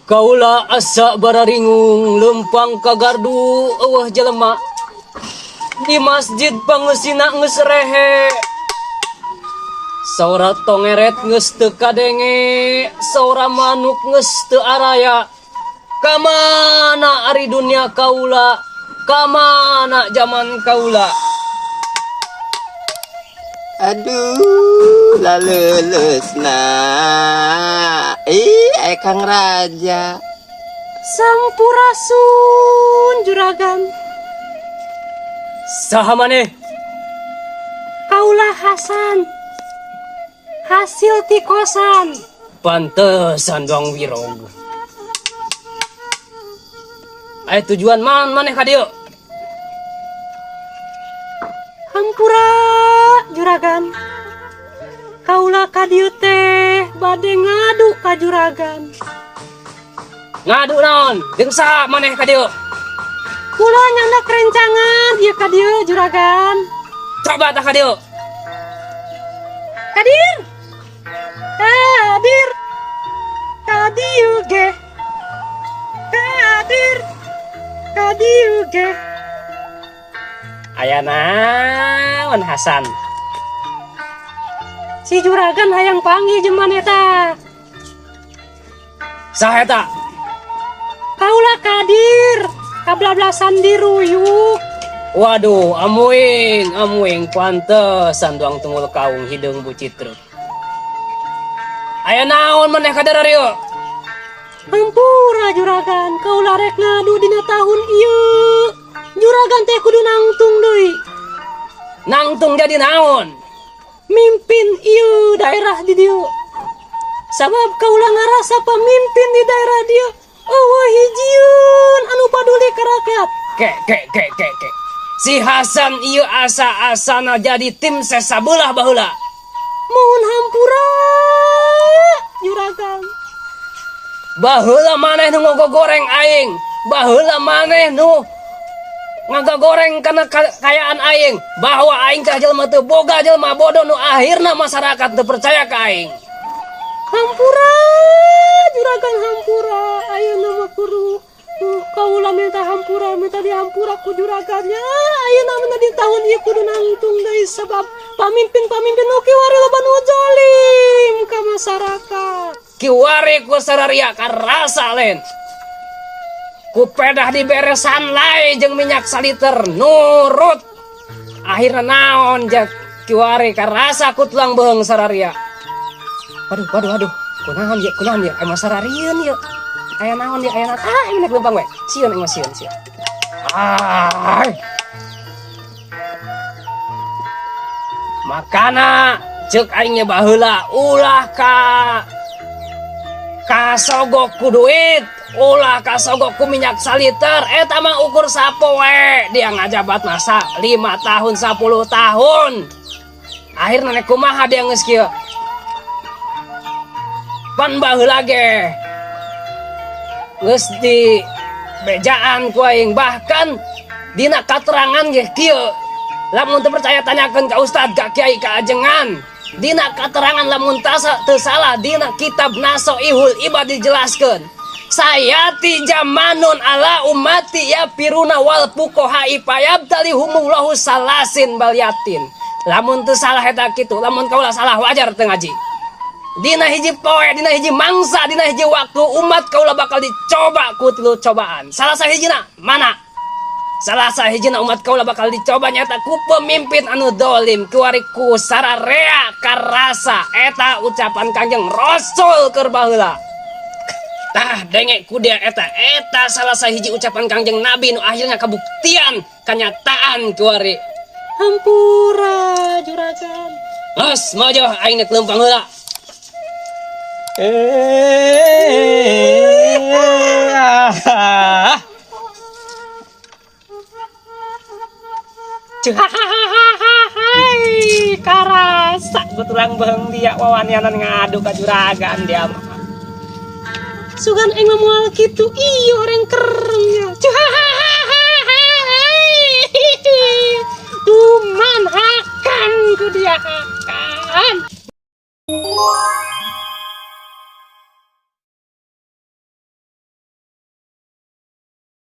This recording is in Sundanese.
Kaula asa bararingung lempang ka gardu eueuh jelema. Di masjid pangeusina geus rehe. Saora tongeret geus teu kadenge, saora manuk geus teu araya. Kamana ari dunia kaula? Kamana zaman kaula? Aduh, laleuleuseuna. Ih, aya Kang Raja. Sampurasun, Juragan. Saha maneh? Kaula Hasan. Hasil ti kosan. Pantesan doang wirog. Aya tujuan man maneh ka dieu? Hampura, Juragan. Kaula ka dieu teh bade ngadu ka Juragan. Ngadu naon? Jeung saha maneh ka dieu? Kula nyandak rencangan ieu ka dieu, Juragan. Coba tah ka dieu. Kadir. Kadir. Kadieu ge. Kadir. Kadieu ge. Aya naon, Hasan? Si Juragan hayang panggih jeung maneh eta. Saha eta? Kaula Kadir, kablablasan diruyuk. Waduh, amuing, amuing, pantesan doang tunggul kaung hideung bucitruk. Aya naon maneh ka dieu? Hampura, Juragan, kaula rek ngadu dina tahun ieu. Juragan teh kudu nangtung deui. Nangtung jadi naon? Mimpin ieu daerah di dieu. Sabab kaula ngarasa pamimpin di daerah dieu euweuh hijieun anu paduli ka rakyat. Ke ke ke ke ke. Si Hasan ieu asa-asana jadi tim ses sabelah baheula. Mohon hampura, Juragan. Baheula maneh nu ngogoreng aing. Baheula maneh nu ngagagoreng kana kayaan aing bahwa aing teh jelema teu boga, jelema bodoh nu akhirna masyarakat teu percaya ka aing. Hampura, Juragan, hampura. Ayeuna mah kudu kaula minta hampura, minta dihampura ku juragannya. Ayeuna mah di tahun ieu kudu nangtung deui sebab pamimpin-pamimpin nu kiwari loba nu zalim ka masyarakat. Kiwari ku sararia karasa lain. Ku pedah dibere sunlight jeung minyak saliter nurut. Akhirna naon jak kiwari karasa ku tulang beheung sararia. Waduh, waduh, waduh. Kunaon ye, kunaon ye? Emang sararieun ye. Aya naon ye, aya naon? Ah, ini lempang we. Sieun emang sieun, sieun. Ah. Makana ceuk aing nya baheula ulah ka kasogok ku duit, ulah kasogok ku minyak saliter, eta mah ukur sapoe dia ngajabat masa 5 tahun 10 tahun. Akhirna nek kumaha dia geus kieu. Pan baheula ge geus di bejaan ku aing, bahkan dina katerangan ge kieu. Lamun teu percaya tanyakeun ka ustad, ka kiai, ka ajengan. Dina katerangan lamun tasa teu salah dina kitab Nasoihul Ibad dijelaskeun. Sayati jamanun ala umati ya piruna wal fuqaha ipayabtalihumullahu salasin baliatin. Lamun teu salah eta kitu, lamun kaula salah wajar teu ngaji. Dina hiji poe, dina hiji mangsa, dina hiji waktu umat kaula bakal dicoba ku tilu cobaan. Salah sahijina mana? Salah sahijina umat kaula bakal dicoba nyata ku pemimpin anu dolim, kiwari ku sararea karasa eta ucapan Kangjeng Rasul keur baheula. Tah denge ku dia eta, eta salah sahiji ucapan Kangjeng Nabi nu akhirnya kabuktian kenyataan kiwari. Hampura, Juragan. Mas, mojo aing nek leumpang heula. Ah. Hai, karasa ku tulang beheung dia wawanianan ngadu ka juragan dia mah. Sugan aing mah moal kitu ieu horeng kerengnya. Tuman hakan ku dia hakan.